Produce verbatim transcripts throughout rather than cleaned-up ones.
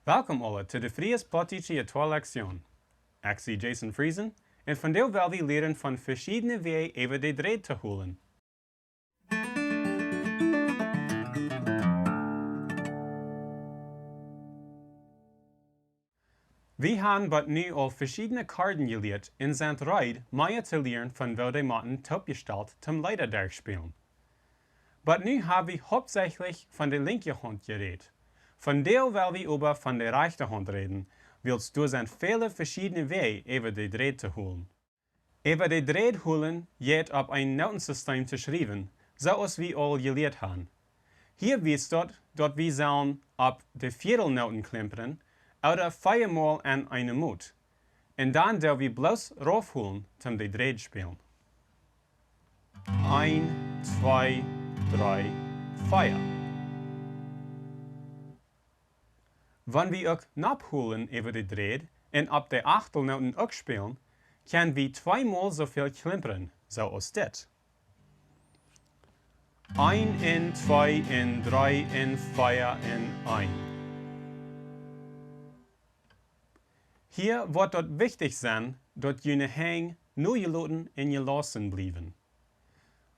Welkom aule to de Fries Plautdietsche Jittoa Lektion. Ekj sie Jason Friesen un vondoag well wie lieren von veschiedne Wäaj äwa de Dräd to holen. Wie haben bat nu aul veschiedne Korden jelieet un sent reed, mea to lieren von woo dee motten toopjestalt toom Leeda derchspälen. Bat nu hab wie hauptsächlich von de linkje Haunt jerät. Vondoag well wie oba von de rajchte Haunt räden, wiels doa sent väle veschiedne Wäaj äwa de Dräd to holen. Äwa de Dräd holen jeit opp een Notensystem to schriewen, soo aus wie aul jelieet haben. Hia wiest daut, daut wie sellen opp de Viedelnoten klimpren, ooda vea mol aun eene Mot. Un dan doo wie bloos raufholen toom de Dräd spälen. Een, twee, dree, vea. Wan wie uk nopp holen äwa de Dräd un opp de Achtelnoten uk spälen, kjenn wie twee mol soo väl klimpren, soo aus dit. Een un twee un dree un vea un een. Hia woat daut wichtich sennen, daut june Henj nojeloten un jelossen bliewen.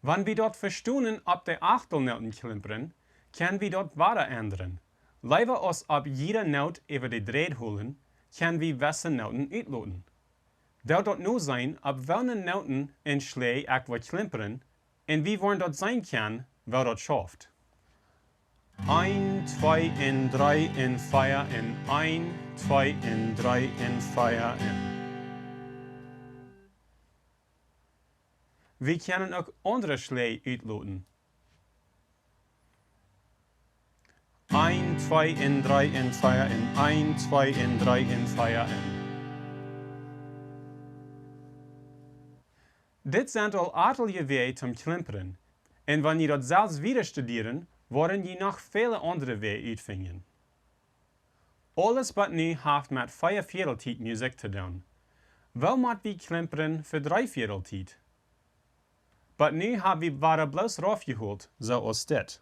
Wan wie daut vestonen opp de Achtelnoten klimpren, kjenn wie daut wada endren. Leewa aus opp jiede Not äwa de Dräd holen, kjenn wie wesse Noten utloten. Doo daut nu seenen, opp woone Noten un Schläaj ekj woa klimpren, un wie woaren daut seenen kjennen, woo daut schauft. Een, twee un dree un vea un een, twee un dree un vea un. Wie kjennen uk aundre Schläaj utloten. Een, twee un dree un vea un een, twee un dree un vea un. Dit sent aul atelje Wäaj toom klimpren, un wan jie daut selfst wieda studieren, woaren jie noch väle aundre Wäaj utfinjen. Aules bat nu haft met Veaviedeltiet Musikj to doonen. Woo mott wie klimpren fa Dreeviedeltiet? Bat nu hab wie wada bloos raufjeholt, soo aus dit.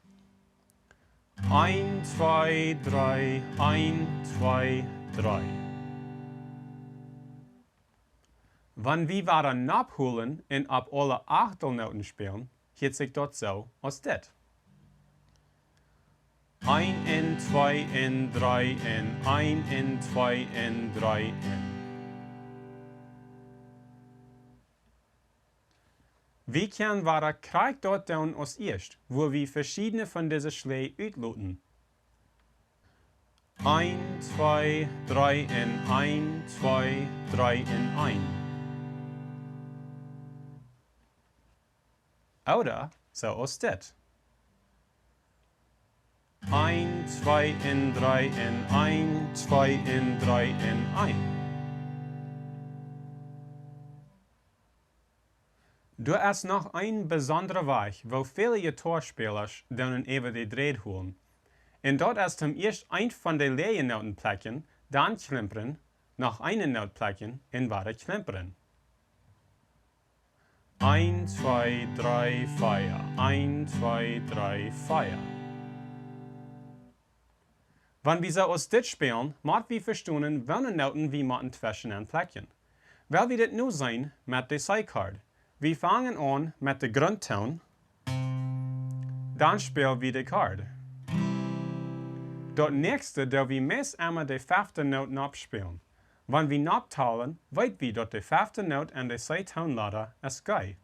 Een, twee, dree, een, twee, dree. Wan wie wada nopp holen un opp aule Achtelnoten spälen, hieet sikj daut soo aus dit. Een un twee un dree un een un twee un dree un. Wie kjennen wada krakjt daut doonen aus ieescht, wua wie veschiedne von dise Schläaj utloten. Een, twee, dree un een, twee, dree un een. Ooda soo aus dit. Een, twee un dree un een, twee un dree un een. Doa es noch een besondra Wajch, woo väle Jittoaspälasch doonen äwa de Dräd holen. Un daut es toom ieescht eent von de läaje Noten plekjen, dan klimpren, noch eene Not plekjen un wada klimpren. Een, twee, dree, vea. Een, twee, dree, vea. Wan wie soo aus dit spälen, mott wie vestonen, woone Noten wie motten tweschen aun plekjen. Well wie dit nu seenen met de C-Kord. Wie fangen aun met de Grundtoon, dan späl wie de Kord. Daut näakjste doo wie meist emma de fefte Not nopp spälen. Wan wie nopp talen, weet wie daut de fefte Not aun de C-Toonlada es G.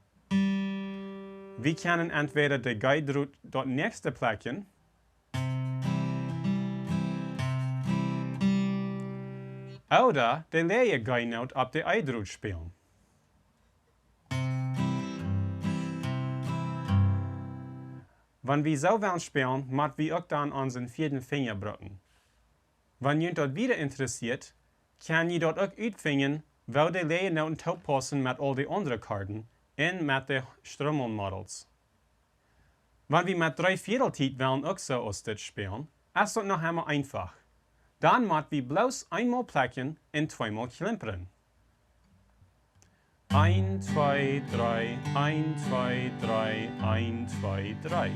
Wie kjennen entwäda de G Drot daut näakjste plekjen, ooda de läaje G Not opp de E Drot spälen. Wan wie soo wellen spälen, mott wie uk dan onsen vieeden Finja brucken. Wan junt daut wieda interessieet, kjenn jie daut uk utfinjen, woo de läaje Noten toopaussen met aul de aundre Korden un met de Strömel-Models. Wan wie met Dreeviedeltiet wellen uk soo aus dit spälen, es daut noch emma eenfach. Dan mott wie bloos eenmol plekjen un tweemol klimpren. Een, twee, dree, een, twee, dree, een, twee, dree.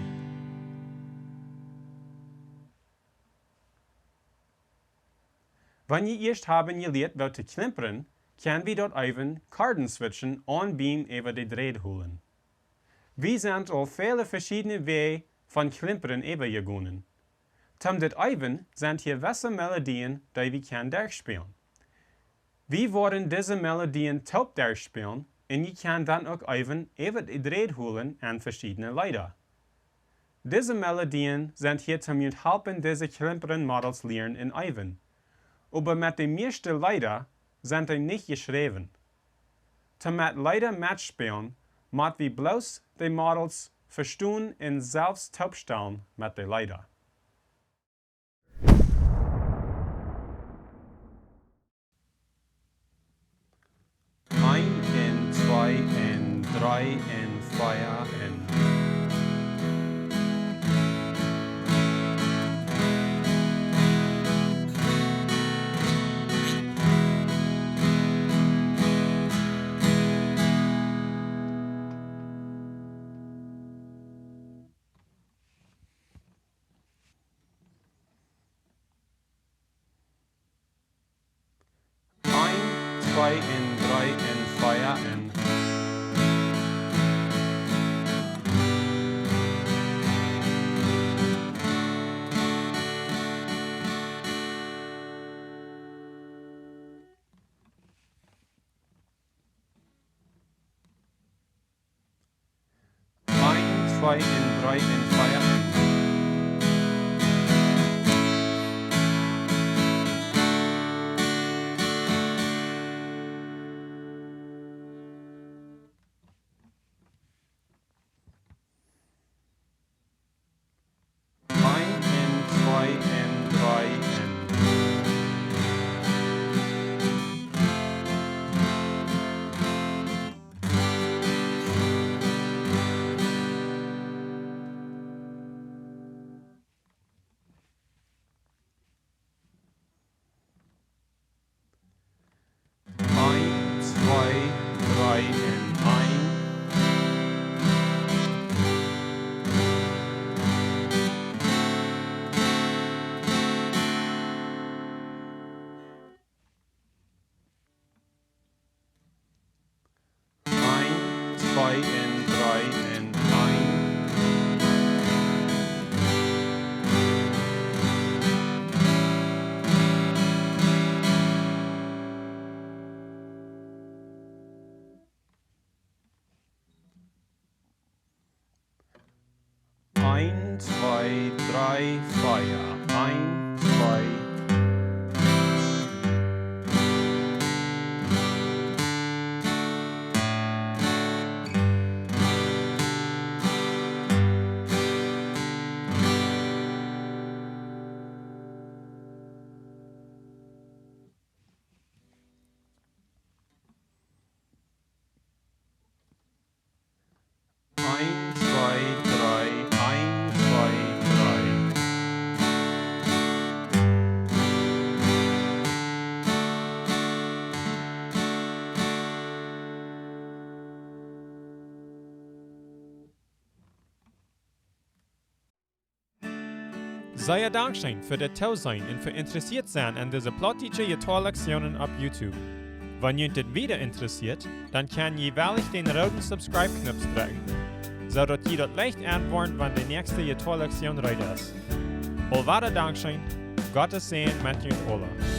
Wan jie ieescht haben jelieet woo to klimpren, kjenn wie daut eewen Korden switchen aun biem äwa de Dräd holen. Wie sent aul väle veschiedne Wäaj von Klimpren äwajegonen. Toom dit eewen sent hia wesse Melodien dee wie kjennen derchspälen. Wie woaren dise Melodien toop derchspälen un jie kjennen dan uk eewen äwa de Dräd holen aun veschiedne Leeda. Dise Melodien sent hia toom junt halpen dise Klimpren Models lieren un eewen. Oba met de mieeschte Leeda sent dee nich jeschräwen. Toom met Leeda metspälen mott wie bloos de Models vestonen un selfst toopstalen met de Leeda. Een un twee un dree un vea un Een, twee un dree un vea un Een, twee un dree un vea un Een un twee un dree un Een, twee, dree un een. Een, twee un dree un een. Een, twee, dree, vea. Een, twee. Een, twee, dree, een, twee, dree. Sea dankscheen fa daut Toseenen un fa interessieet sennen aun dise plautdietsche Jittoa-Lektionen opp YouTube. Wan junt dit wieda interessieet, dan kjenn jie wellich dän rooden Subscribe-Knoop drekjen, soo daut jie daut leicht enwoaren, wan de näakjste Jittoa-Lektion reed es. Aulwada dankscheen, Gott sien Säajen met junt aula.